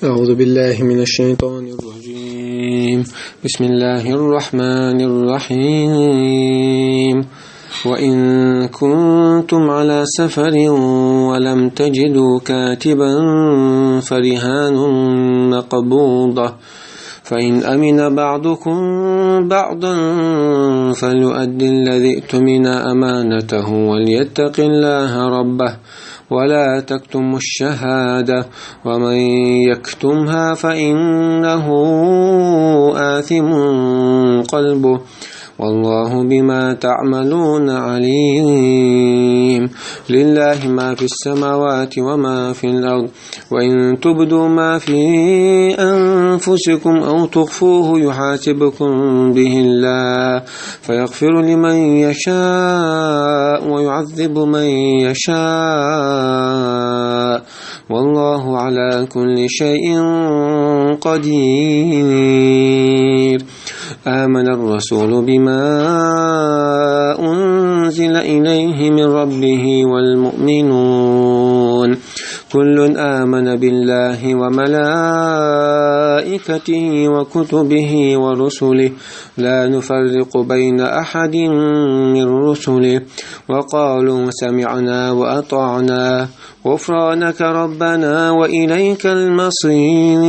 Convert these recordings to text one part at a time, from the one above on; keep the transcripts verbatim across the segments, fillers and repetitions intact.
أعوذ بالله من الشيطان الرجيم. بسم الله الرحمن الرحيم. وإن كنتم على سفر ولم تجدوا كاتبا فرهان مقبوضة، فإن أمن بعضكم بعضا فليؤد الذي اؤتمن أمانته وليتق الله ربه ولا تكتموا الشهادة، ومن يكتمها فإنه آثم قلبه، والله بما تعملون عليم. لله ما في السماوات وما في الأرض، وإن تبدوا ما في أنفسكم أو تخفوه يحاسبكم به الله، فيغفر لمن يشاء ويعذب من يشاء، والله على كل شيء قدير. آمن الرسول بما أنزل إليه من ربه والمؤمنون، كل آمن بالله وملائكته وكتبه ورسله، لا نفرق بين أحد من رسله، وقالوا سمعنا وأطعنا، غفرانك ربنا وإليك المصير.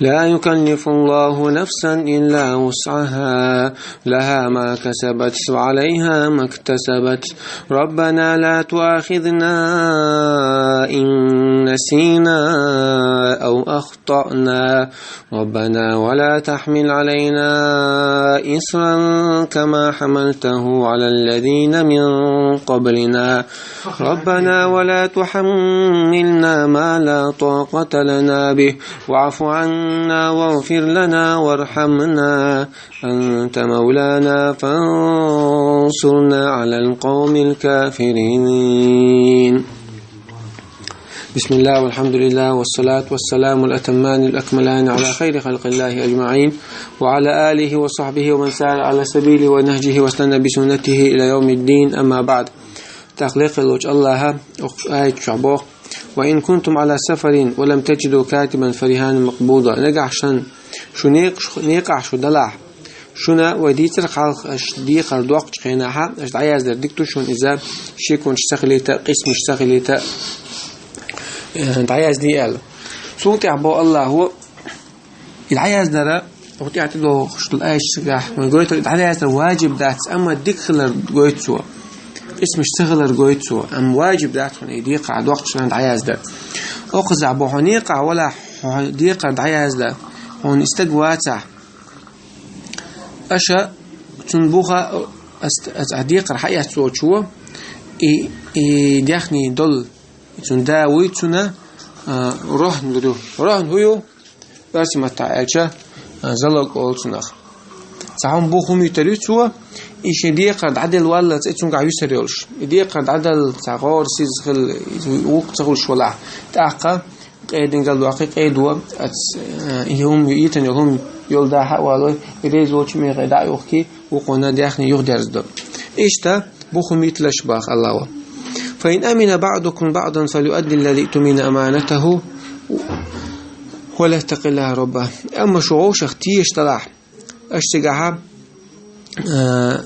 لا يكلف الله نفسا إلا وسعها، لها ما كسبت وعليها ما اكتسبت، ربنا لا تؤاخذنا إن نسينا أو أخطأنا، ربنا ولا تحمل علينا إصرا كما حملته على الذين من قبلنا، ربنا ولا تحملنا ما لا طاقة لنا به، واعف عنا واغفر لنا وارحمنا، أنت مولانا فانصرنا على القوم الكافرين. بسم الله والحمد لله والصلاة والسلام الأتمان الأكملان على خير خلق الله أجمعين، وعلى آله وصحبه ومن سار على سبيله ونهجه واستنى بسنته إلى يوم الدين، أما بعد. ТӀаккха лекхеллачу Аллаха оха аят чохь боху: «وإن كنتم على سفر ولم تجدوا كاتبا فرهان مقبوضة». Нагахь шун, шу некъ-, некъахь шу далахь, шуна вай дийцар хьалха аша декхар доккхучу хенахь, аша дӀаяздар дика ду шуна иза, шеконаш ца хилийта, къийсамаш ца хилийта, э, дӀаязде аьлла. Цул тӀаьхьа боху Аллахо, и дӀаяздара, оха тӀаьхьа тӀедогӀуш долу аяташкахь, вайн гойту, и дӀаяздар ваджиб дац, амма дика хилар гойту цо. Къийсамаш ца хилар гойту цо, амма ваджиб дац хьуна и декхар доккхучу хенахь дӀаяздар. Оха иза боху, хьо некъахь валахь, хьо декхар дӀаязда, хьуна и стаг вацахь. Аша цунна буха, ас, ас, а декхар хьаэццочо, и, и дехний долу, и цунна да вуй цунна, а, рохьна ду. Рохьна хӀу ю? Оьрсийн маттахь аьлча, а, залог олу цунах. Цхьа хӀума бу хӀума йитар ю цо, и шен декхар дӀаделла валлалц и цуьнгахь висар йолуш. И декхар дӀадалла цхьа гӀора сиза хилла, и вукху ца хуьлуш валахь. ТӀаккха къедина галдоккхий, къедо, ац, э, и хӀума йитина йолу хӀума йолу дахьа а валой, и реза волчу мехе дӀа а юхкий, вукхунна дехний юхадерзадо. Иштта бу хӀума йиталаш баха Аллахо. «فإن أمن بعضكم بعضا فليؤد الذي اؤتمن أمانته وليتق الله ربه». Амма шу вовшах тешаш далахь, аша цигахьа, а,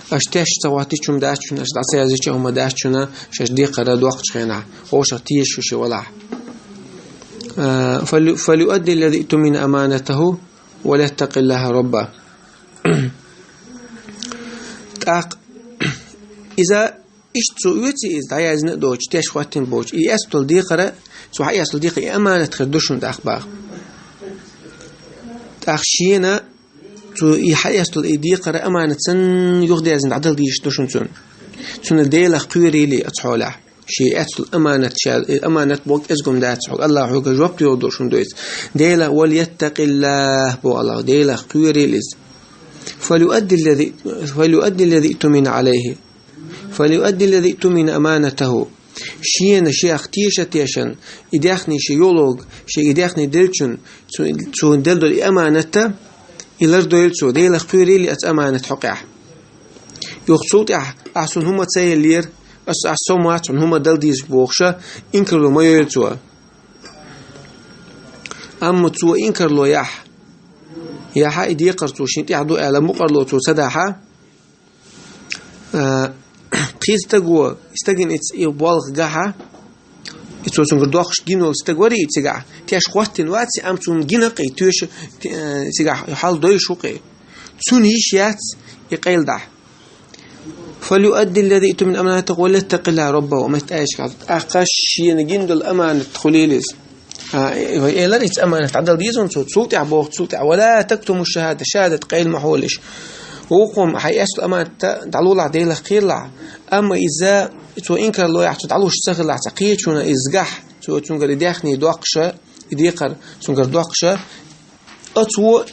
аша теш ца хӀоттича хӀума дац шуна, аша дӀа ца яздича хӀума дац шуна, шаьш декхар доккхучу хенахь, вовшах тешаш шу ши валахь. А, «فلي-, فليؤد الذي اؤتمن أمانته وليتق الله ربه». ТӀаккха иза иштта цо оьций иза, дӀаяздина а доцуш, теш хӀоттийна боцуш, и эцна долу декхар, цо хьаэцна долу декхар, и аманат хир ду шуна тӀаккха баха. ТӀаккха шена цо и хьаэцна долу и декхар аманат санна юхадерзина дӀадала дезаш ду шуна цунна. Цунна Делах кхоьрийла оцу хьолехь. Шен эцна долу аманат, ша, и аманат боху кӀезиг-м дац хьо. Аллахо хьоьга жоп доьхур долуш хӀума ду иза. Дела, «وليتق الله», боху Аллахо, Делах кхоьрийла иза. «فليؤد الذي، فليؤد الذي اؤتمن عليه. فليؤد الذي اؤتمن أمانته». Шена шех теша-тешан, и дехний шен йолуг, шен и дехний деллачун, цу-, цунна делла долу и аманатта, и лардойла цо, Делах кхоьрийла оцу аманат хьокъехь. Юха цул тӀаьхьа, ахь суна хӀума ца еллера, ас ахь сом вац хьуна хӀума дала дезаш бохуша, инкарло ма йойла цо. Амма цо инкарло яхь, яхьа и декхар цо шен тӀехь ду аьлла, мукъарло цо ца дахьа, а, кхин стаго, стагана и ц-, и болх гахьа, и цо цуьнгара доккхуш гина волу стаг варий и цигахь, теш хӀоттина вац и, амма цунна гина кхин, тоьша, э, цигахь хьал дойш ву кхин. Цунна йиш яц и къайладахь. فليؤد الذي اؤتمن أمانته وليتق الله ربه. Меттаьшка, тӀаккха шена гина долу аманат хуьлийла иза. А, вай элар, иза аманат дӀадала деза хьуна цо, цул тӀаьхьа боху, цул тӀаьхьа: ولا تكتموا الشهادة, шахӀадат къайла ма хьолаш. Вукхо хьайн эцна аманат дӀалулахь, Делах кхералахь. Амма иза, цо инкарло яхь, цо дӀалуш ца хилахь, цхьа кхечунна иза гахь, цо цуьнгара и даьхни доккхуша, и декхар цуьнгара доккхуша, оцо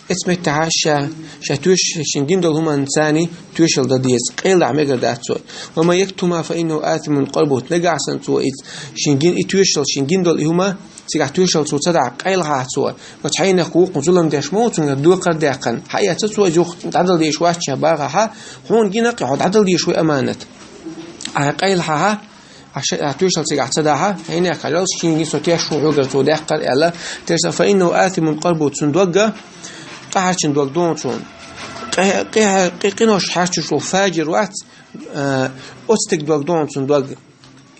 оцу меттехь ша, ша тоьш-, шен гина долу хӀуманна царний тоьшалла дан деза, къайладахь мегар дац цо. ومن يكتمها فإنه آثم قلبه. Нагахь санна цо иза, шен гин-, и тоьшалла, шен гина долу и хӀума, цигахь тоьшалла цо ца дахь, къайлахьа цо. Оцу хьенех вукхун зулам деш ма ву, цуьнгара декхар даьккхина. Хьаэцна цо иза юха дӀадала дезаш вац ша бахахьа, хьуна гина кхин, хьо дӀадала дезаш ву аманат. Ахьа къайлахьа, ахьа ша-, ахьа тоьшалла цигахь ца дахьа, хьенех кхачалц шен гин со теш ву хьоьгара цо даьккхар аьлла, тешна, فإنه آثم قلبه, цуьнан догга, къахьарчун дог ду хьуна цунна. Къе-, къе-, къе-, къинош хьаьрчуш волу фажир вац, а, оцу стеган дог ду хьуна цунна дог,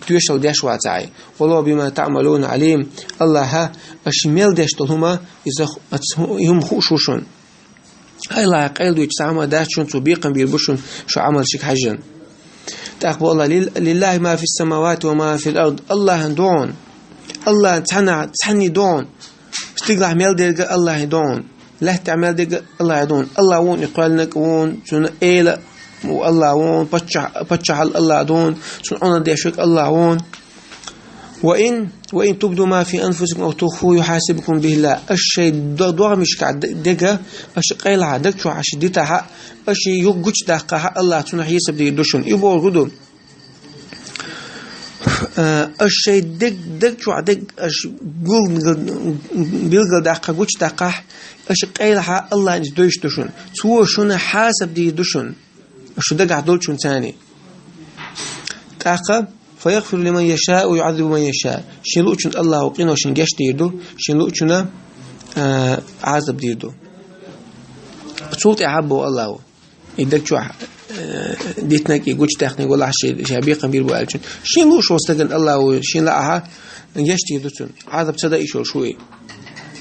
тоьшалла деш вацахь. والله بما تعملون عليم. АллахӀа аша мел деш долу хӀума, иза ху-, аца хӀу-, и хӀума хууш ву шуна. АллахӀа къайладойтуш цхьа хӀума дац шуна, цо бекхам бийр бу шуна, шу Ӏамалшка хьаьжжина. ТӀаккха боху АллахӀа: لل-, لله ما في السماوات وما في الأرض. АллахӀана ду хьуна. АллахӀана цхьанна, цхьанна ду хьуна. Стигалахь мел дерг а АллахӀана ду хьуна. Лаьттахь мел дерг а АллахӀана ду хьуна. АллахӀ ву хьуна и кхоьллинарг а, ву хьуна цуьнан эла а, ву АллахӀ ву хьуна, паччахь-, паччахьалла АллахӀ ду хьуна, цуьнан Ӏуналла деш верг АллахӀ ву хьуна. وإن، وإن تبدوا ما في أنفسكم أو تخفوه يحاسبكم به الله. Аша шайн до-, догӀмашкахь де-, дерг, аша къайлахьа, даг чохь аша дитахьа, аша юха гучудаккхахьа, АллахӀа цунах хьесап дийр ду шуна. И бохург ду. Э, аша шайн дерг, даг чохь дерг, аша гулгал-, билгалдаккха, гучудаккхахь, аша къайлахьа, АллахӀа иза дойш ду шуна. Цо шуна хьесап дийр ду шуна. Шу дагахь долчун царний. ТӀаккха: فيغفر لمن يشاء ويعذب من يشاء. Шен луучун АллахӀа къиношна геч дийр ду, шен луучунна, а, Ӏазап дийр ду. Цул тӀаьхьа боху АллахӀа. И даг чохь, а, дитнарг и гучудаьккхинарг валахь шен, ша бекхам бийр бу аьллачун. Шен лууш волу стагана АллахӀа шен лаахьа геч дийр ду цунна. Ӏазап ца дайш йолуш ву и.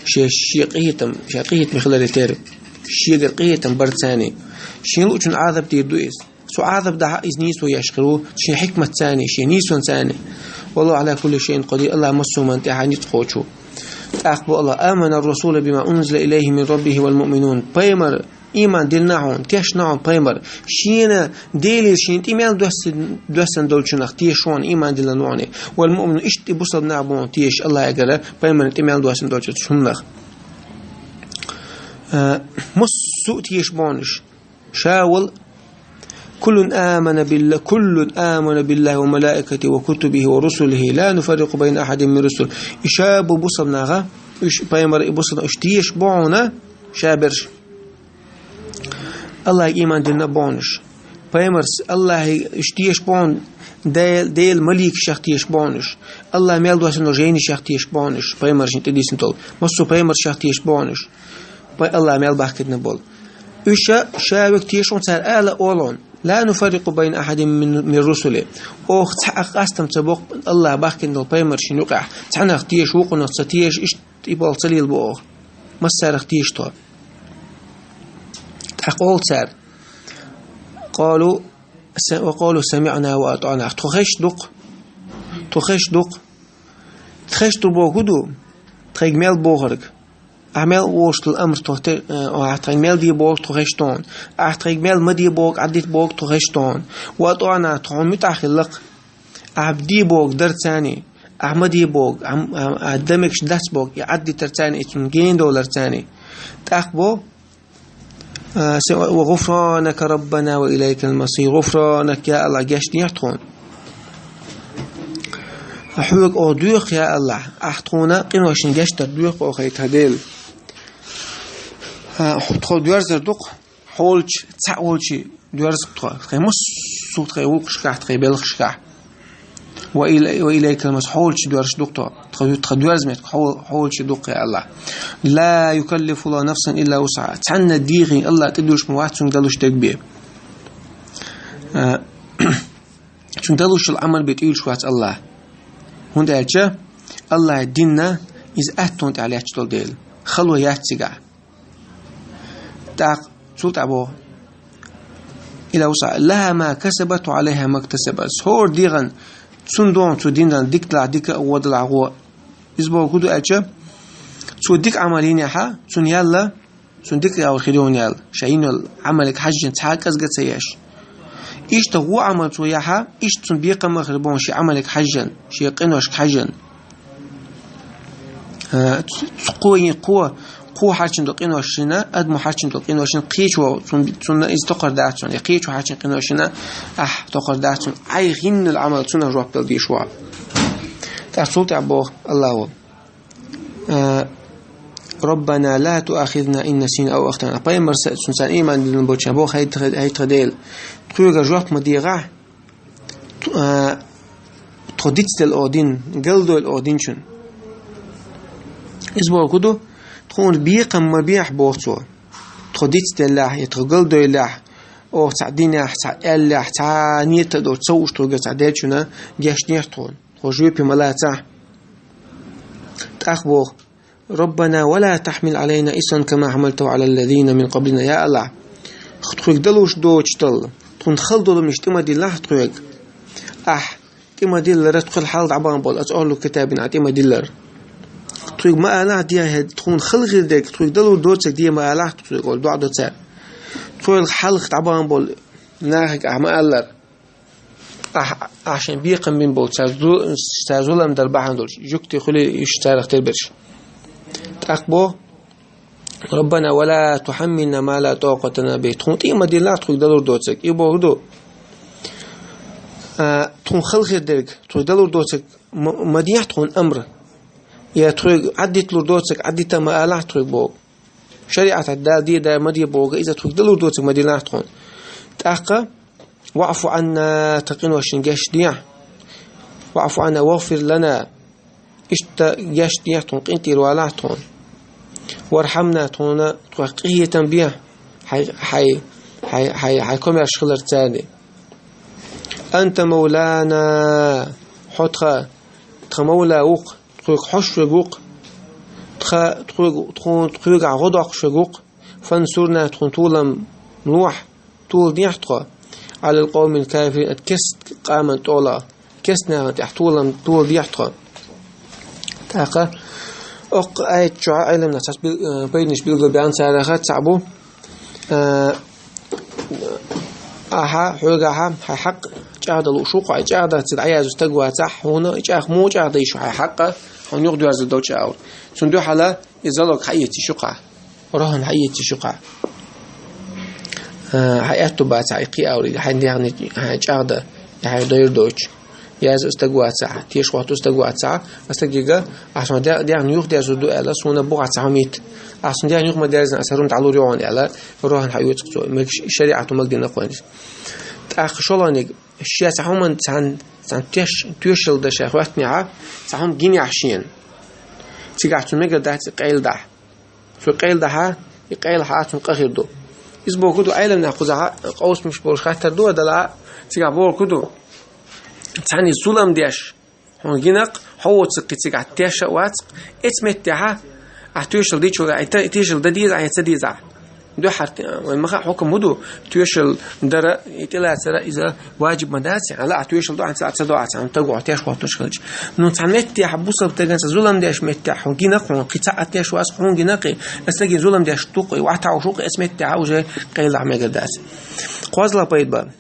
Шен, шен къинхетам, шен къинхетам хиларе терра. Шегара къинхетам бар царний. Шен луучун Ӏазап дийр ду иза. Цу Ӏазап дахьа иза нийсо еш хир ву, шен хьикмат царний, шен нийсон царний. والله على كل شيء قدير. АллахӀ массо а хӀуманна тӀехь ницкъ кхочу. ТӀаккха боху АллахӀа: آمن الرسول بما أنزل إليه من ربه والمؤمنون. Пайхамар ийман диллина хьуна, тешна хьуна пайхамар. Шена Делера шена тӀе мел доьссан, доьссан долчунах теша хьуна, ийман диллина хьуна. والمؤمنون, иштта и бусалба нах бу хьуна теша АллахӀагара, пайхамарна тӀе мел доьссан долчу хӀуманах. Э, массо а теша бу хьуна уьш. Ша вал: كل آمن بالله، كل آمن بالله وملائكته وكتبه ورسله لا نفرق بين أحد من رسله. И ша бу бусалба наха, уьш пайхамар и бусалба, уьш теша бу хьуна, ша берш. АллахӀе ийман диллина бу хьуна уьш. Пайхамарс АллахӀе уьш теша бу хьуна, Дел-, Делан маликашех теша бу хьуна уьш. АллахӀа мел доьссина жайнашех теша бу хьуна уьш. Пайхамаршна тӀедийсина долу массо а пайхамаршех теша бу хьуна уьш. Пай-, АллахӀа мел бахкийтина болу. Уьш ша верг теша хьуна, цара ала олу хьуна: لا نفرق بين أحد من، من رسله. Оха цхьа а къастам ца боккху АллахӀа бахкийтина долу пайхамаршна юкъахь. Цхьаннах теша, вукхунах ца теша, иштта и болх ца лелабо оха. Массарах теша тхо. ТӀаккха олу цара: قالوا س-، وقالوا سمعنا وأطعنا. Тхо хезаш ду-кх. Тхо хезаш ду-кх. Тхо хезаш ду бохург хӀун ду? Тхайга мел бохург. Ахьа мел вовшахтал амр тхо те-, э, ахьа тхайга мел де бохург тхо хезаш ду хьуна. Ахьа тхайга мел ма де бохург, Ӏаддита бохург тхо хезаш ду хьуна. وأطعنا, тхо хьуна муьтӀахь хилла-кх. Ахьа де бохург дар царний. Ахьа ма де бохург, ахьа, ахьа, ахьа дан мегаш дац бохург, и Ӏаддитар царний, и цунна гена долар царний. ТӀаккха бо, а, се-, وغفرانك ربنا وإليك المصير. غفرانك, я АллахӀ, гечдехьа тхуна. Хьоьга оха доьху, я АллахӀ, ахьа тхуна къиношна гечдар доьху оха, хӀай тхан Дела. А, хьо тхо доьрзур ду-кх, хьолчу, цхьаъ волчу доьрзу-кх тхо. Тхайн массо тхоай гӀулакхашкахь, тхоай белхашкахь. وإليك المصير, хьолчу доьрзуш ду-кх тхо. Тхо, тхо доьрзу меттиг хьо-, хьолчу ду-кх, я АллахӀ. لا يكلف الله نفسا إلا وسعها. Цхьанна дегӀан АллахӀа тӀедуьллуш ма вац цуьнга далуш дерг бен. А, цуьнга далуш йолу Ӏамал бен тӀедуьллуш вац АллахӀ. ХӀунда аьлча АллахӀа дин иза аттонна тӀехь лаьтташ долу дела. Хало яц цигахь. ТӀаккха цул тӀаьхьа боху: إلا وسعها لها ما كسبت وعليها ما اكتسبت. ХӀора дегӀан цунна догӀу цу динан дика далахь дика а, гӀо далахь гӀо а. Иза бохург хӀун ду аьлча, цо дика Ӏамал йинехь, цунна ял а, цунна дика а хир ю хьуна ял, ша йина йолу Ӏамалга хьаьжжина цхьа а кӀезга а ца еш. Иштта гӀо Ӏамал цо яхь, иштта цунна бекхам а хир бу хьуна шен Ӏамалга хьаьжжина, шен къиношка хьаьжжина. А, кхо, кхо, кхо хьарчийна долу къиношна, адамо хьарчийна долу къиношна кхечо, цун-, цунна иза токхар дац цунна, я кхечо хьарчийна къиношна ахь токхар дац цунна, Ӏайха йина йолу Ӏамал цунах жоп дала дезаш ву хьо. ТӀаккха цул тӀаьхьа боху АллахӀа: а, ربنا لا تؤاخذنا إن نسينا أو أخطأنا. Пайхамар са, цунна царна ийман диллина болчарна боху: хӀай тха, хӀай тхан Дела, тхоьгара жоп ма дехахь, тхо, а, тхо дицделла оха дина, галдойла оха динчунна. Иза бохург хӀун ду, тхуна бекхам ма бехьа боху цо. Тхо дицделлехь, я тхо галдойлехь, оха цхьаъ динехь, цхьаъ аьллехь, цхьа а нийят а долуш ца хууш тхоьгара цхьаъ деллачунна гечдехьа тхуна. Тхо жоьпе ма лацахь. ТӀаккха боху: ربنا ولا تحمل علينا إصرا كما حملته على الذين من قبلنا. Я АллахӀ, тхоьга далуш доцуш долу, тхуна хала долу хӀуманаш тӀе ма диллахь тхоьга. Ахь тӀе ма диллара тхуьга хьалха дӀабахана болу оцу охьалуг китабина ахь тӀе ма диллара. Тхоьга ма алахь, дехьа тхуна хала хир дерг, тхоьга далур доцург де ма алахь тхоьга, олу доӀа до цара. Тхоьга хьалха дӀабахана болу нахага ахь ма аллара. Ахь, ахь шайн бекхам бина болу цара зу-, цара зулам дар бахьана долуш, жуьгти хуьлий уьш царах тера берш. ТӀаккха боху: ربنا ولا تحملنا ما لا طاقة لنا به. Тхуна тӀе а ма диллахь тхоьга далур доцург. И бохург ду, а, тхуна хала хир дерг, тхоьга далур доцург ма, ма дехьа тхуна амр. Я тхоьга Ӏаддиталур доцург Ӏаддита ма алахь тхоьга боху. ШариӀатехь Дала де, Дала ма де боху, иза тхоьга далур доцург ма диллахь тхуна. ТӀаккха: واعف عنا, тхан къиношна гечдехьа. واعف عنا واغفر لنا. Иштта гечдехьа тхуна, къинтӀера валахь тхуна. وارحمنا, тхуна, тхох къинхетам бехьа. Хьайн, хьайн, хьайн, хьайн, хьайн комаьрша хилар царна. أنت مولانا, хьо тхан, тхан мавла ву-кх, тхоьга хьош верг ву-кх, тха, тхоьга, тхуна, тхоьгахь гӀо доккхуш верг ву-кх. فانصرنا, тхуна толам лохьа, толадехьа тхо, على القوم الكافرين, оцу керста къоман тӀехь, керста нахана тӀехь толам, толадехьа тхо. ТӀаккха оккха аят чохь Ӏеламнаха цхьацца бил-, э, пайданаш билгал баьхна царах цхьаъ бу. Э, ахьа, хьоьгахьа, хьайн хьакъ чӀагӀдан лууш ву-кх хьо, и чӀагӀдан ца дӀаязъю стаг вацахь, хьуна и чӀагӀ-, муха чӀагӀдан йиш ю хьайн хьакъ, хьуна юхадоьрзур долчу агӀор. Цунна дуьхьала и залог хьаэца йиш ю-кх хьан. Рохьана хьаэца йиш ю-кх хьан. А, хьан аьтту бацахь, и кхин агӀор, хьайн дегӀне, хьайн чӀагӀдан, и хьайн дойр доцуш. Язъю стаг вацахь, тешаш хӀотту стаг вацахь, а стаге: ахь суна де-, дегӀна юхадерзур ду аьлла, суна бухахь цхьа хӀума йита. Ахь суна дегӀна юха ма дерзина, аса хӀара хӀума дӀалур ю хьуна аьлла, рохьана хьаоьцу-кх цо. Мегаш шариӀато магадина-кх вайна иза. ТӀаккха шолгӀаниг, шен цхьа хӀуманна цхьаьна, цхьаьна теш-, тоьшалла дан шех хӀоьттинехь, цхьа хӀума гинехь шена. Цигахь цунна мегар дац и къайладахь. Цо къайладахь, и къайла хьа цунна къа хир ду. Иза бохург ду, Ӏеламнаха кхузахь къовсамаш болуш хаттар ду а далахь, цигахь бохург ду: цхьаьна иза зулам деш хьуна гина-кх, хьо воцург кхин цигахь теш а вац-кх, эцу меттехь ахь тоьшалла дича, ахь и те-, тоьшалла дан деза ахь я ца деза ахь. Дуьххьара, вайн ма хаьа хьукам хӀун ду, тоьшалла дар а, и тӀелацар а иза ваджиб ма дац, хьан ла ахь тоьшалла до, ахь ца, ца до, ахь цхьана стага хьо теш хӀоттуш хилча. Ну, цхьа меттехь бусалба стагана цхьа зулам деш меттехь хьуна гина-кх, хьуна кхин цхьа а теш вац-кх, хьуна гина-кх и, и стаге зулам деш ду-кх и, вахьа товш ву-кх, эцу меттехь уже къайладахь мегар дац. КхозлагӀа пайда бан.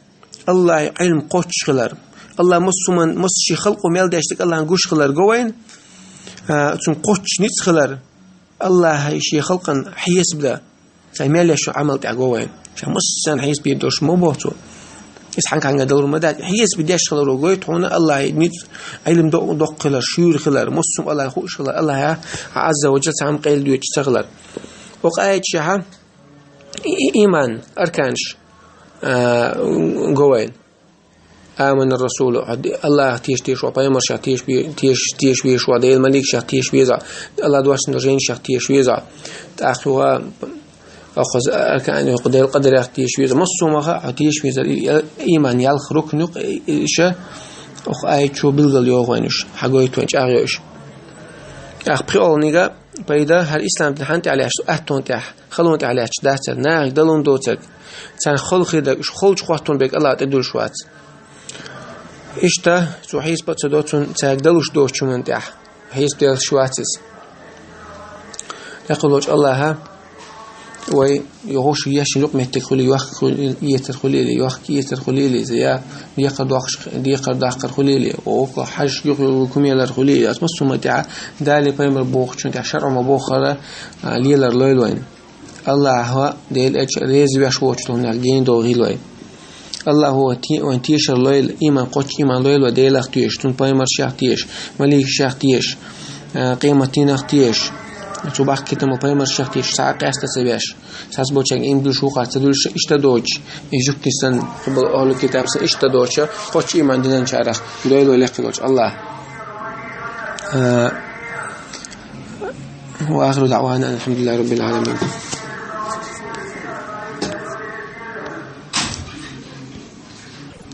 АллахӀан Ӏилма кхоччуш хилар. АллахӀ массо хӀуманна, массо шен халкъо мел деш дерг АллахӀана гуш хилар го вайна, а, цуьнан кхоччуш ницкъ хилар. АллахӀа шен халкъана хьесап дан, цхьа мел еш йолу Ӏамал тӀехь го вайна. Ша массарна хьесап бийр долуш ма боху цо. Иза хьаьнга-хьаьнга далур ма дац. Хьесап деш хиларо гойту хьуна АллахӀан ницкъ, Ӏилма до-, доккха хилар, шуьйра хилар, массо хӀума АллахӀе хууш хилар, АллахӀа, Ӏазза ва жалла, цхьа хӀума къайладоьдуш ца хилар. Оккха аят чохь и-, и-, ийман арканаш, а, го вайна. آمن الرسول, хьо Аллахах теша деза, пайхамарашах теша бе-, теша, теша беза, Даьла маликашах теша беза, Аллах доссийна жайнашах теша беза. ТӀаккха юха оха аркан, оха Даьла къадарах теша беза. Массо а хӀамах хьо теша беза. И, и, иман ялх рукн ю-кх, и, и, иштта оха аят чу билгал йоагӀа вайна уж, хьагойту вайна, чӀоагӀа йоагӀа уж. ТӀаккха пхиолгӀаниг пайда, хӀара ислам дин хьан тӀехь лаьтташ, аттон тӀехь, халон тӀехь лаьтташ дацар, нахага далун доцург, царна хала хир дерг, уж халчу хӀоттон берг Аллах тӀедуьллуш вац. Иштта цо хьесап а ца до цунна, цаьрга далуш доцучу хӀуманна тӀехь. Хьесап делаш вац иза. Лекха волчу Аллаха вай йогӀуш ешна юкъаметтиг хуьлий, йохка хуьлий, ецар хуьлийла, йохка ецар хуьлийла иза, я декхар доккхуш, декхар даккхар хуьлийла, оха хьажа юха кумелар хуьлийла, аса массо а хӀуманна тӀехь Дала, пайхамара бохучунна тӀехь, шарӀо ма-боххара, а, лелар лойла вайна. Аллахьа, Делан Элча реза веш воцучу хӀуманах гена догӀийла вай. Аллахьа те-, вайн тешар лойла, иман, кхоччу иман лойла вай Делах теша, цуьнан пайхамаршех теша, маликашех теша, а, къематдийнах теша, цу баккхийтинчу пайхамаршех теша, цхьа а къаста ца беш, цхьацца болчаьрга иман дуьллуш, вукхарна ца дуьллуш, иштта доцуш, и жуьгтий санна, цу болу ахӀлу китаб санна, иштта доцуш, кхоччу иман динан чарах дойла вай лекха волчу Аллахьа. А, وآخر دعوانا أن الحمد لله رب العالمين.